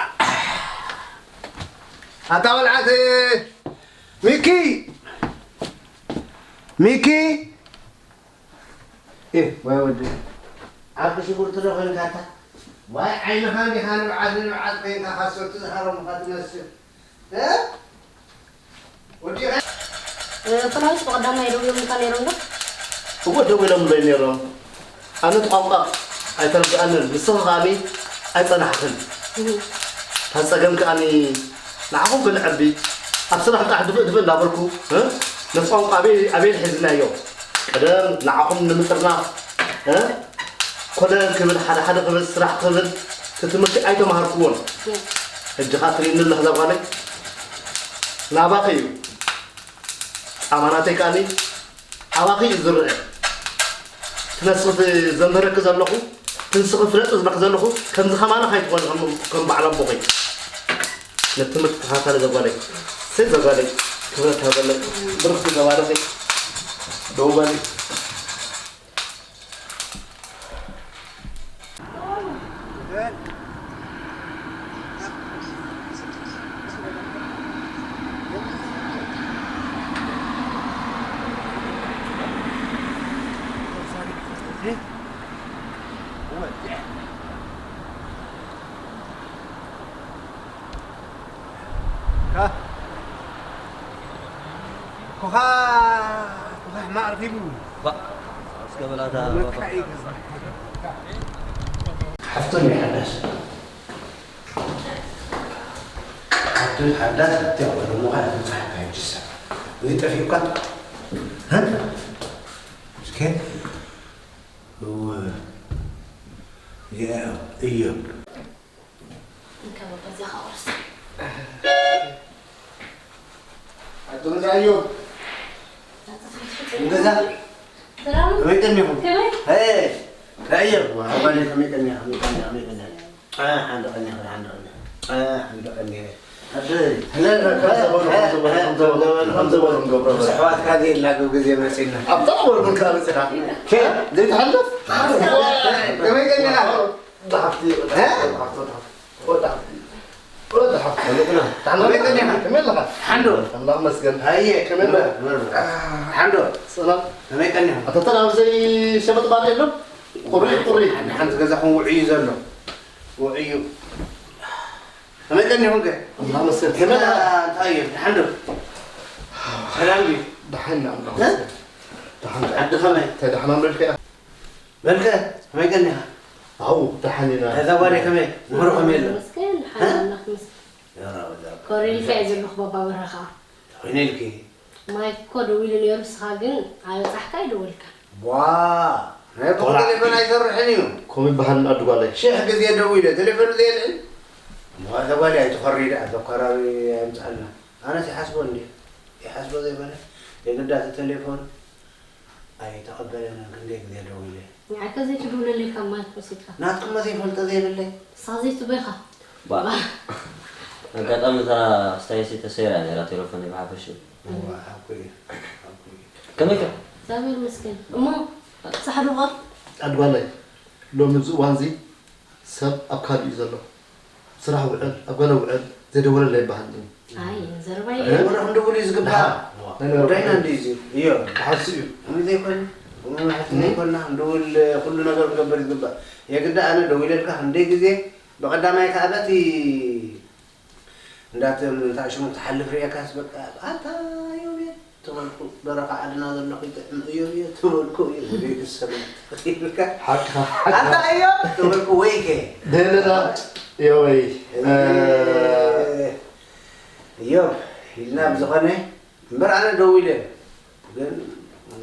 ኣታ ወልዓት ሚኪ፣ ሚኪ። ኤህ፣ ወይ ወዲ፣ ዓቢ ሽጉርቲ ዶ ኮይንካ ኣታ? ዋይ ዓይንኻ እንዲኻ ንብዓት ንብዓት ኮይንካ፣ ካሶት ዝሃረሙኻ ትመስል። እ? ወዲኻ? እ፣ ፍላውስ ብቐዳማይ ደዊሎምልካ ነይሮም ዶ? እወ፣ ደዊሎምለይ ነይሮም። ኣነ እቲ ቋንቋ ኣይተረድኣንን፣ ንስኺ ከኣኒ ኣይጸናሕክን። እህ። እታ ጸገም ከኣኒ ንዓኹም ከነዕቢ፣ ኣብ ስራሕ ጥራሕ ድፍእ ድፍእ እንዳበልኩ፣ እ? ነቲ ቋንቋ ኣበይ፣ ኣበይ ሒዝናዮ? ቀደም ንዓኹም ንምጥርናፍ፣ እ? ኮለል ክብል፣ ሓደ ሓደ ክብል፣ ስራሕ ክብል፣ እቲ ትምህርቲ ኣይተማሃርኩዎን። የ። ሕጂ ኸኣ ትርእይኒ ኣለኺ እዛ ጓለይ? ናባኺ እዩ። ጻማ ናተይ ከኣኒ ኣባኺ እዩ ዝረአ። እቲ ንስኺ ዘምህረኪ ዘለኹ፣ እቲ ንስኺ ፍለጢ ዝብለኪ ዘለኹ፣ ከምዚ ከማና ከይትኾኒ ከም፣ ከም በዓል ኣቦኺ። ነቲ ትምህርቲ ተኸታተሊ ዘጓለይ። ሰይ ዘጓለይ፣ ክብረት ሃበለይ። ብርኽቲ ዘባርኺ። ደው በሊ። ኮኻ፣ ኮኻ ማዕርፊሉ። ባ፣ እስከ በላታ። በቃ ይገዛ። ሓፍቶም ይሓዳስ። ሓፍቶም ሓዳስ፣ እቲ ወደ ሞኻ ዝመጽሓካ ይጅሰ። እዚ ጠፊኡካ? እ? እስከ፣ እወ። እዚኣ እዮ። እንካ በቃ እዚኣ ኸኣ ቁርስ። ኣቶ መዝኣዮ። ንገዛ። ሰላም። ከመይ ቀኒኹም? ከመይ? ሄ፣ ራእየ። ዋ፣ ኣባለይ ከመይ ቀኒኻ? ከመይ ቀኒኻ? ከመይ ቀኒኻ? አ፣ ሓንዶ ቀኒኻ፣ ሓንዶ ቀኒኻ። አ፣ ሓንዶ ቀኒኻ። ኣደ፣ ሄ፣ ሄ፣ ከም ዝበሉ፣ ከም ዝበሉ ንገብሮ። ምስ ኣሕዋትካ ዘይላገብ ግዜ መጺና። ኣብታ ዝበልኩልካ መጺና። ከ ዘይትሓልፍ? ከመይ ቀኒኻ? ወዲ ሓፍቲ፣ ወዲ እ? ሓፍቲ፣ ወዲ ሓፍቲ፣ ወዲ ሓፍቲ። ወዲ ሓፍቲ። ፈለጥና። ከመይ ቀኒኻ? ከመይ ኣለኻ? ሓንዶ። ኣምላኽ ይመስገን። ኣየ፣ ከመይ ኣለኻ? መርመር፣ መርመር። ሓንዶ። ሰላም። ከመይ ቀኒኻ? ኣቶ ተናብ ዘይሸመጥ ባዶ የለን? ቁሪ፣ ቁሪ። ሓንቲ፣ ሓንቲ ገዛኹም ውዕዩ ዘሎ። ውዕዩ። ከመይ ቀኒኹም ከ? ኣምላኽ ይመስገን። ከመይ ኣለኻ? እንታይ እዩ? ደሓን ዶ? ሰላም ድዩ? ደሓን ኢና፣ ኣምላኽ እ? ይመስገን። ደሓን። ዓዲ ከመይ? እንታይ ደሓን ኣምሪልካ ኢኻ? በልከ፣ ከመይ ቀኒኻ? ኣው፣ ደሓን ኢና። እዛ ጓለይ ከመይ? ምህሮ ከመይ ኣሎ? መስገን፣ ደሓን እ? ኣምላኽ መስገን። ያ ረቢ፣ ያ ረቢ። ኮሪልካ እየ ዘለኹ፣ ባባ በርሀ ኸኣ። ተኾይነ ኢልኪ? ማይክ እኮ ደዊሉ ነይሩ፣ ንስኻ ግን ኣይበጻሕካ ኣይደወልካን። ቧ፣ ናይ ብኡ ቆልዓ። ቴሌፎን ኣይሰርሕን እዩ። ከምኡ ይበሃል ኣዱ ጓለይ። ሽሕ ግዜ ደዊለ፣ ቴሌፎኑ ዘየልዕል። እሞ እዛ ጓለይ ኣይትኾሪ ደኣ፣ ተኮራሪ ኣየምጽኣልና። ኣነስ ይሓስቦ እንድየ። ይሓስቦ ዘይኮነ፣ የግዳ እቲ ቴሌፎን ኣይተቐበለንን፣ ክንደይ ግዜ ደዊለ። ንዓይ ከ ዘይትድውለለይ ካብ ማይክ ወሲድካ? ናትኩም ዘይፈልጦ ዘይብለይ። ንስኻ ዘይትቦ ኢኻ። ባ-፣ ኣጋጣሚ እታ ስታይሲ ተሰይራ ነይራ ቴሌፎነይ ብሓፈሽኡ። እዋ፣ ሓቁ እዩ፣ ሓቁ እዩ። ከመይ ከ? እግዚኣብሔር ይመስገን። እሞ፣ ጻሕሪ ቐር? ኣድባላይ፣ ሎሚ ኣብዚ እዋንዚ ሰብ ኣብ ካልእ እዩ ዘሎ። ስራሕ ውዕል፣ ኣብ ገለ ውዕል፣ ዘይደወለለይ ይበሃል እዩ። ኣይ፣ ዘረባይ። እ? ወረ ክንድውል እዩ ዝግባእ። ደሓን። ናይ ነበረ ጉዳይና ጉዳይ። እንድዩ እዚ። እዮ። ደሓን እሱ እዩ። እሞ ዘይኮን፣ እሞ ንሕቲ እም። ዘይኮንና፣ ክንድውል፣ ኩሉ ነገር ክገብር እዩ ዝግባእ። የግዳ ኣነ ደዊለልካ ክንደይ ግዜ፣ ብቐዳማይ ከኣ በቲ እንዳትም እንታይ ሽሙ ክትሓልፍ ርኤካስ በቃ፣ ኣታ እዮብ እየ ተበልኩ፣ በረኻ ዓድና ዘለኹ ይጥዕም እዮብ እየ ተበልኩ እዩ፣ ዘይትሰምዕ ተኺልካ። ሓቅኻ፣ ሓቅኻ። ኣታ እዮብ ተበልኩ፣ ወይከ። ደለና፣ እዮበይ። እዚ እ፣ እዮብ ኢልና ብዝኾነ፣ እምበር ኣነ ደዊለ፣ ግን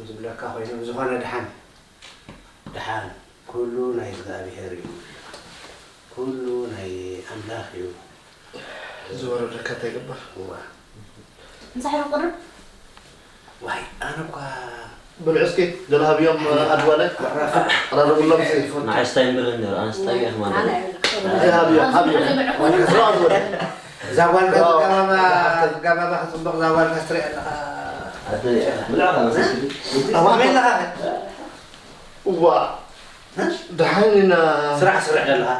ዝብለካ ኮይኑ፣ ብዝኾነ ደሓን። ደሓን፣ ኩሉ ናይ እግዚኣብሄር እዩ። ኩሉ ናይ ኣምላኽ እዩ። ዝወረደካ እንታይ ይግበር? እዋ። እንታይ ሕነ ቅርብ? ዋይ፣ ኣነ እኳ ብልዑ እስኪ፣ ገለ ሃብዮም ኣድዋላይ። ኣራርብሎም እስኪ። ንዓይ ስታይ እምበር ነይሩ፣ ኣነ ስታይ እየ ማለት። ኣነ እየ። እዚ ሃብዮ፣ ሃብዮ። ስራ ዝወደ። እዛ ጓል ዋው። ጋባባ፣ ጋባባ ክትፅብቕ፣ እዛ ጓል ካስትሪ ኣለኻ። ኣደ፣ ብልዕኻ መሰለኝ። ኣዋ። ከመይ ኣለኻ? እዋ፣ እ? ደሓን ኢና። ስራሕ ስርሕ ዘለኻ?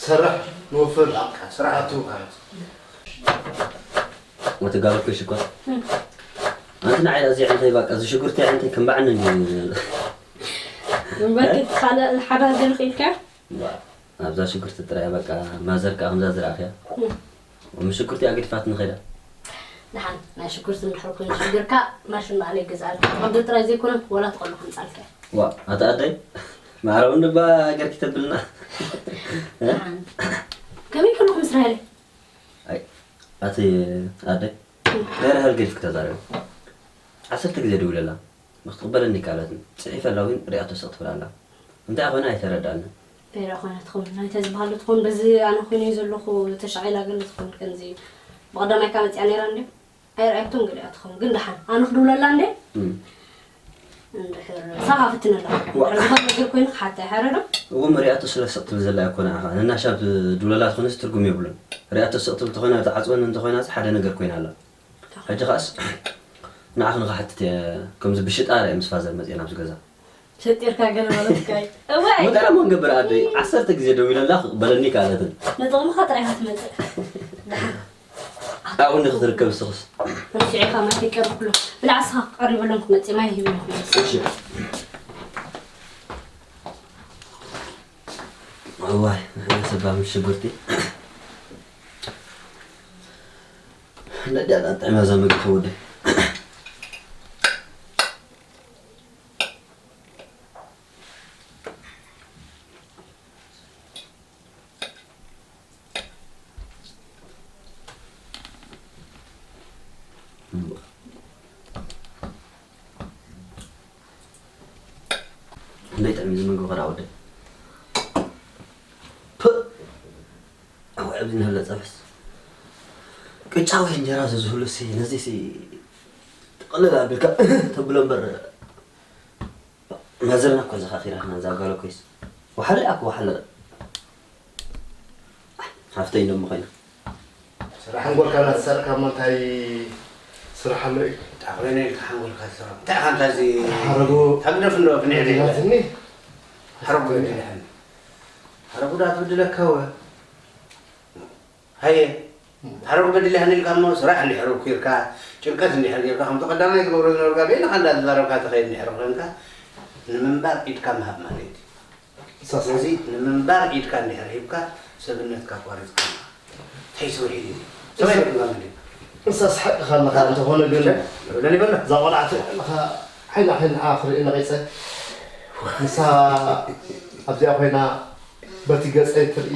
ሰርሕ፣ ንወፍር። በቃ፣ ስራሕ ኣቱ። ኣቱ። ወተጋበርኩ ሽኮር። እም። ኣንቲ ንዓይ ኣዚ ዕንተይ በቃ፣ እዚ ሽጉርቲ ዕንተይ ከም ባዕኒ እንዲ። እምበር፣ ካልእ ሓደ ሃገር ኽኢልካ? ዋ፣ ኣብዛ ሽጉርቲ ጥራይ በቃ፣ ማዘር ከኣ ከምዛ ዝረኣኽያ። እም። እም ሽጉርቲ ኣገዲፋትኒ ኸይዳ። ደሓን፣ ናይ ሽጉርቲ እንድሕር ኮይኑ ሽግርካ፣ ማሽን ባዕለይ ይገዝኣልካ። ትቕዲ ጥራይ ዘይኮነ፣ ወላ ትቐሉ ከምጻልካ። ዋ፣ ኣታ ኣደይ፣ ማዕረ እውን ድባ ገርኪ ተብልና። ደሓን። ከመይ ከለኹም እስራኤለይ? ኣይ፣ ኣቲ ኣደይ፣ እም። ደረ ሃልገዲፍ ክተዛረቢ። ዓሰርተ ግዜ ደዊለላ። ንክትቕበለኒ ይከኣለትኒ። ጽሒፈላ እውን ሪኣቶ ስቕ ትብል ኣላ። እንታይ ኮይና ኣይተረድኣንን። እንታይ ደኣ ኮይና ትኸውን? ናይታ ዝበሃሉ ትኸውን፣ በዚ ኣነ ኮይነ ዘለኹ ተሻቒላ ገለ ትኸውን። ከምዚ ብቐዳማይ እካ መጺኣ ነይራ እንድዩ። ኣይረኣየቶን ገሊኣ ትኸውን። ግን ደሓን፣ ኣነ ክድውለላ እንዴ? እም። እንድሕር ሳኻ ፍትነላ። ዋ። እንድሕር ዝኾነ ነገር ኮይኑ ክሓታ ይሓረ ዶ? እዎም ሪኣቶ ስለ ስቕ ትብል ዘላ ኣይኮነ ኣኻ። ነናሻብ ድውለላ ትኾነስ ትርጉም የብሉን። ሪኣቶ ስቕ ትብል ተኾይና፣ ተዓጽወኒ እንተኾይና፣ ሓደ ነገር ኮይና ኣላ። ሕጂ ኸኣስ ንዓኺ ንኽሓትት እየ፣ ከምዚ ብሽጣራ እየ ምስ ፋዘር መፅየ ናብዚ ገዛ። ሸጢርካ ገለ ማለትካ እዩ። እዋይ! መጠራ ሞ ንገብር ኣደይ፣ ዓሰርተ ግዜ ደዊለላ ክቕበለኒ ይከኣለትን። ንጥቕምኻ ጥራይ ኢኻ ትመፅእ። ደሓን። ኣብኡ እንዲ ክትርከብ እስኽስ። ረሲዑ ኢኻ ማይ ከይቀረብኩሎም። ብላዕ እስኻ ቀሪበሎም ክመፅእ ማይ ሂብሎም ክመፅእ። እሺ። እዋይ፣ ሰባም ሽጉርቲ። ነዲኣ ጥዕመ እዛ ምግቢ ወደይ። ክንደይ ጥዕም እዩ እዚ ምግቢ ከዳ ወደይ። ፕእ! ኣዋይ፣ ኣብዚ ንህለ ጸብሕስ። ቅጫ ወይ እንጀራ ዘዝህሉሲ፣ ነዚሲ ጥቕልል ኣቢልካ ተብሎ እምበር፣ ማዘርና እኮ ዘኻኺራትና፣ እዛ ጓል እኮይስ። ወሓለ ኣኮ ወሓለ። ሓፍተይ እንደሞ ኮይና። ስራሕ ሓንጎልካ እናተሰርቅካ እሞ እንታይ ስራሕ ኣሎ እዩ። እንታይ ኮይነ ኢልካ ሓንጎልካ ትስረቕ? እንታይ ኢኻ እንታ እዚ ሓረጉ ታግደፍ እንዶ ፍንዕ ኢለ። በዲላትኒ። ሓረጉ በዲላትኒ። ሓረጉ ዳ ትብድለካ ወ? ሃየ። ሓረጉ በዲላትኒ ኢልካ እሞ ስራሕ እንድሕር ኪርካ፣ ጭንቀት እንድሕር ጌርካ፣ ከምቲ ቀዳማይ ትገብሮ ዝነበርካ በይንኻ እንዳተዛረብካ ትኸይድ እንድሕር ኮንካ፣ ንምንባር ኢድካ ምሃብ ማለት እዩ። ንሳ ስለዚ ንምንባር ኢድካ እንድሕር ሂብካ ሰብነትካ ኣቋሪጽካ። እንታይ ትብል ሒዙ እዩ? ሰብኣይ ደቂ ጋመ ድዩ? ንሳስ ሓቅኻ ኣለኻ፣ እንተኾነ ግን ሸ፣ ለኒ በሎ። እዛ ቆልዓ ትሪኣ ኣለኻ፣ ዓይና ዓይንኣ ክርኢ ነቒጸ። ንሳ ኣብዚኣ ኮይና በቲ ገጸይ ትርኢ፣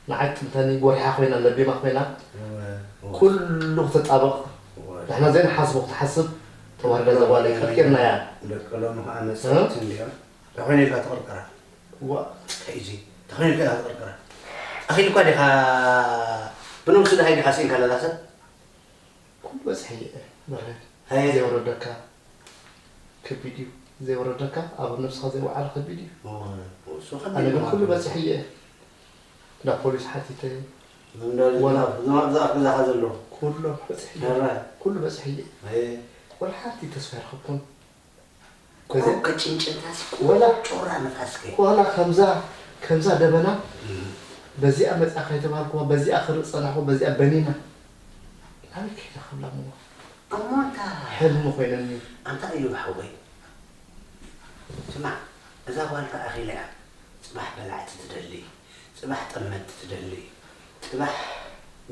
ንዓይ ትጥምተኒ፣ ጎሪሓ ኮይና፣ ለቢማ ኮይና፣ እወ፣ እወ። ኩሉ ክተጣብቕ፣ እወ። ንሕና ዘይንሓስቦ ክትሓስብ፣ ተዋርዳ እዛ ጓለይ ቀርቂርናያ። ደቂ ሎሚ ኸዓ እ? መሰልቲ እንድዮም። እንታይ ኮይኑ ኢልካ ትቕርቅራ? ዋ። እንታይ እዩ እዚ? እንታይ ኮይኑ ኢልካ ትቕርቅራ? ኣኺልኳ ዲኻ ብነብሱ ደሃይ ዲኻ ስኢንካ ለላ ሰብ? ኩሉ በጺሐ እየ፣ በርሀ። ሀየ። ዘይወረደካ ከቢድ እዩ። ዘይወረደካ ኣብ ነብስኻ ዘይወዓለ ከቢድ እዩ። እወ፣ እሱ ከቢድ ኣነ ግን እዩ። ኩሉ በጺሐ እየ። እንዳ ፖሊስ ሓቲተ። እንዳ ወላ ዝማ-፣ ዝማ-፣ ዝኣፍ ገዛኻ ዘሎ። ኩሎም በጺሐ እየ። ኧረ። ኩሉ በጺሐ እየ። ሀየ። ወላ ሓንቲ ተስፋ ኣይረኸብኩን። እዚ ቆ-፣ ቅጭንጭንታስ ወላ ቁሩብ ጮራ ንፋስ ከ? ዋላ ከምዛ፣ ከምዛ ደበና እም። በዚኣ መጺኣ ከይተባልኩዋ፣ በዚኣ ክርኢ ጸናሕኩ፣ በዚኣ በኒና። ናበይ ከይዳ ክብላ እሞ? እሞ እንታይ? ሕልሚ ኮይነኒ። ኣንታ እዩ ሓወይ። ስማዕ፣ እዛ ጓልካ ኣኺላ እያ። ጽባሕ በላዕቲ ትደሊ፣ ጽባሕ ጠመትቲ ትደሊ፣ ጽባሕ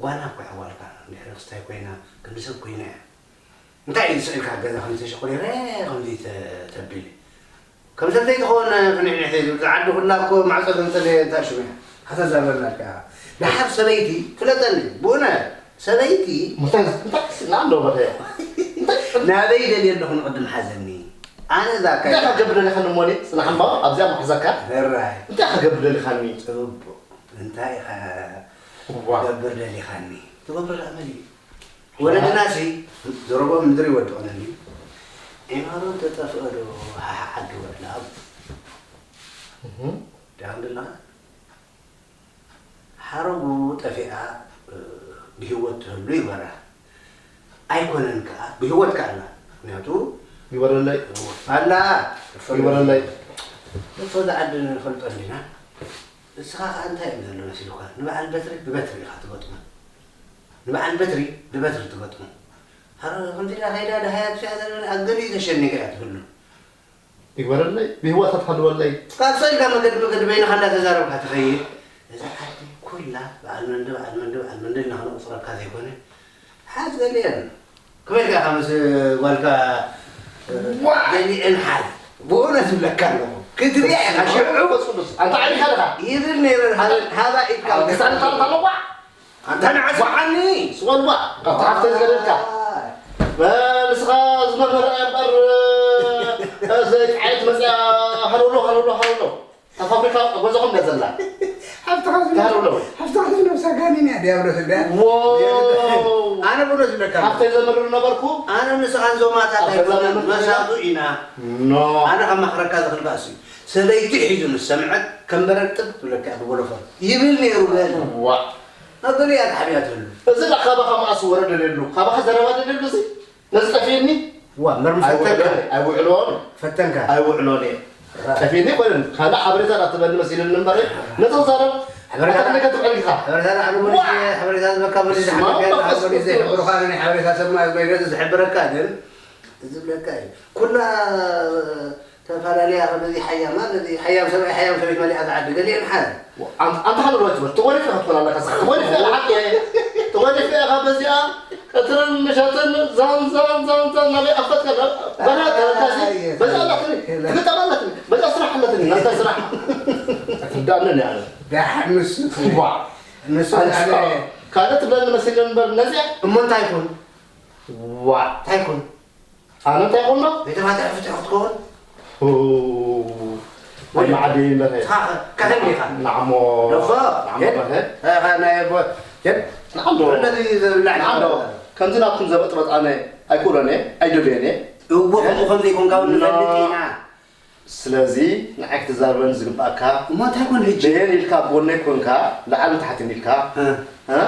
ጓና እኮ እያ ጓልካ። እንድሕሪ ክስታይ ኮይና፣ ክንዲ ሰብ ኮይና እያ። እንታይ እዩ ስቕ ኢልካ ገዛ ከምዚ ተሸቑሪረ፣ ከምዚ ተ-፣ ተቢለ? ከም ሰብ ዘይትኸውን ፍንሕንሕ እዩ ዝብል። ዓዲ ኩላ እኮ ማዕጾ ዘንጸለየ እንታይ ሽሙ እያ? ሓታ ዛረበና ኣልካ ኢኻ። ደሓር ሰበይቲ ፍለጠኒ፣ ብእውነት ሰበይቲ እንታይ፣ እንታይ ስና እንዶ በለ? እንታይ ናበይ ደልየ ኣለኹ ንቕድም ሓዘኒ? ኣነ እዛ እንታይ ኣካይዳ ከገብር ደሊኻኒ እሞኒ? ጽናሕ እምባ ኣብዚኣ ማሕዛካ። ሕራይ። እንታይ ከገብር ደሊኻኒ? ጽቡቕ። እንታይ ኢኻ ዋ። ክገብር ደሊኻኒ? ትገብሮ ደኣ መን እዩ? ወለድናሲ ዘረብኦም ምድሪ ይወድቕን እንድዩ። ዒማሮ እንተጠፍአ ዶ ሃሓ ዓዲ ውዕል ኣብ እህ። ደኣ እንድለኻ ሓረጉ ጠፊኣ፣ እ፣ ብህይወት ትህሉ ይግበራ። ኣይኮነን ከኣ ብህይወት ከኣ ኣላ። ምኽንያቱ ይበረለይ። ኣላ። ይበረለይ። ንፈልጦ ዝዓዲ ንፈልጦ እንዲና። ንስኻ ከኣ እንታይ እዩ ዘሎ መሲሉካ? ንበዓል በትሪ ብበትሪ ኢኻ ትገጥሞ። ንበዓል በትሪ ብበትሪ ትገጥሞ። ሃረ ከምዚ ኢላ ከይዳ ደሃያ ትስያ ዘለና ኣብ ገሊኡ ተሸኒጋ እያ ትህሉ። ይግበረለይ፣ ብህይወት ኣትሃልወለይ። ካብ ሰልካ መገዲ መገዲ በይንኻ እንዳተዛረብካ ትኸይድ። እዛ ዓዲ ኩላ በዓል መንዲ፣ በዓል መንዲ፣ በዓል መንዲ ኢልና ክነቑጽረካ ዘይኮነ፣ ሓዝ ገሊአን። ከመይ ኢልካ ኢኻ ምስ ጓልካ፣ እ፣ ዋ! ገሊአን ሓዝ? ብእውነት እብለካ ኣለኹ። ክትሪኣ ኢኻ ሽዑ። መንፈስ ቅዱስ፣ ኣንታ ዓሊኻ ኢኻ። ይብል ነይሩ፣ ሃባ፣ ሃባ ኢድካ ኣብ ክሳድ ክሳድ ኣለዋ። ኣንታ ንዓስ ወዓኒ! ስቆልባ፣ ካብታ ሓፍተይ ዝገደልካ። ኣይ። በል፣ ንስኻ ዝመምህር እምበር፣ እ፣ ዘይጥዓየት መጽያ፣ ሃለውሎ፣ ሃለውሎ፣ ሃለውሎ። እታ ፋብሪካ ኣብ ገዛኹም እንዳ ዘላ። ሓፍትኻ ዝነ-፣ ጋር ብለው። ሓፍትኻ ዝነብሳ ጋኔን እያ፣ ዲያብሎስ እንድያ። ዎ። ኣነ ብእውነት ዝብለካ ኣለኹ። ሓፍተይ ዘምርር ነበርኩ። ኣነ ንስኻን ዞማታት ኣብ ገዛ ኣይኮነን፣ መምህር መሳቱ ኢና። ኖ። ኣነ ከማኽረካ ዝኽእል ባእሲ እዩ። ሰበይቲ ሒዙ ምስ ሰምዐት ከም በረድ ጥብ ትብለካ እያ ብቦሎፎን። ይብል ነይሩ በል። ዋ። ኣብ ገሊኣ ተሓቢኣ ትህሉ። እዚ ደኣ ካባኻ መኣስ ወረደ ደልዩ? ካባኻ ዘረባ ደልዩ እዚ? ነዚ ጠፊእኒ? ዋ፣ እምበር ምስ ፈተንካ። ኣይውዕሎን፣ ኣይውዕሎን። ፈተንካ። ኣይውዕሎን እየ። ራ። ጠፊእኒ ኣይኮነን። ካልእ ሓበሬታ ዳ ትበኒ መሲሉኒ እምበር፣ ነዚ ክዛረብ ሓበሬታ ኣታ ክልተ ትውዕል ኢኻ። ሓበሬታ ዳ ኣነ መሊሰ፣ ዋ! ሓበሬታ ዝበካ መሊሰ፣ ስማ፣ ሓበሬታ በቃ መሊሰ፣ እስኪ ዘይሕብሩኻ፣ ናይ ሓበሬታ ሰብ ማለት በይነ ዝሕብረካ ግን፣ ዝብለካ እዩ። ኩላ ተፈላለያ፣ በዚ ሓያማ፣ በዚ ሓያም ሰብኣይ፣ ሓያም ሰበይቲ መሊኣ እዛ ዓዲ፣ ገሊአን ሓዝ። ኣንተ፣ ኣንተ ሓደ ዶ ትበል? ተጎዲፍካ ክትበል ኣለካ፣ እስኻ። ተጎዲፍካ ኢኻ፣ ሓቂ። ተጎዲፍካ ኢኻ በዚኣ፣ ቀትርን ምሸትን ዛን፣ ዛን፣ ዛን፣ ዛን፣ ናበይ ኣፈትካ፣ በራ ተረካሲ፣ ኣየ፣ በዛ ኣላትኒ፣ የለ። ትግጠም ኣለትኒ፣ በዛ ስራሕ ኣለትኒ፣ ናታ ስራሕ። ኣይትርዳእንን እያ። ዳሕ፣ ንሱ፣ ዋ። ንሱ ኣንተ፣ ዳሕ፣ ካልእ ትብለኒ መሲለኒ እምበር፣ ነዚኣ። እሞ እንታይ ይኹን? ዋ። እንታይ ይኹን? ኣነ እንታይ ይኹን ዶ? ቤተ ፋትሒ ፍትሒ ክትከውን? ሁ። ወይ መዓዲ በርሀ። ስኻ ከ-፣ ከህል ኢኻ? ናዕሞ። ደፎ። ናዕሞ ሄድ። በርሀ። እ፣ ኸ-፣ ናይ ቦ-፣ ሄድ። ናዕም ዶ? እንደዚ ዝብላዕ ናዕም ዶ? ነገር። ከምዚ ናትኩም ዘበጥበጥ ኣነ ኣይክእሎን እየ፣ ኣይደልዮን እየ። እዎ፣ ከምኡ ከም ዘይኮንካ እውን ንፈልጥ ኢና። ስለዚ ንዓይ ክትዛረበኒ ዝግብኣካ፣ እሞ እንታይ ኮን ሕጂ? ደየን ኢልካ ብጎነይ ኮንካ፣ ላዕልን ታሕትን ኢልካ፣ እ። እ?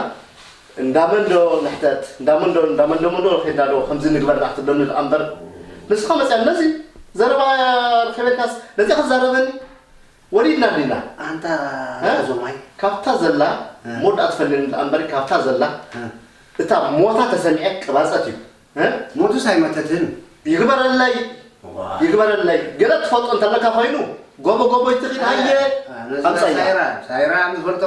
እንዳመንዶ ንሕተት እንዳመንዶ እንዳመንዶ መንዶ ከይዳ ዶ ከምዚ ንግበር ዳ ክትብለኒ ደኣ እምበር ንስኻ መፅያ ነዚ ዘረባ ረኺበካስ ነዚ ክዛረበኒ ወዲድና ዲና ኣንታ እ? ዞማይ ካብታ ዘላ እ። ሞዳ ትፈልኒ ደኣ እምበር ካብታ ዘላ እ። እታ ሞታ ተሰሚዐ ቅባፀት እዩ እ? ሞቱስ ኣይመተትን ይግበረለይ ዋ። ይግበረለይ ገለ ትፈልጦ እንተለካ ኮይኑ ጎቦ ጎቦ ይትኺድ ሃየ ነዛ ኣምፀያ ሳይራ ሳይራ ንዝፈልጦ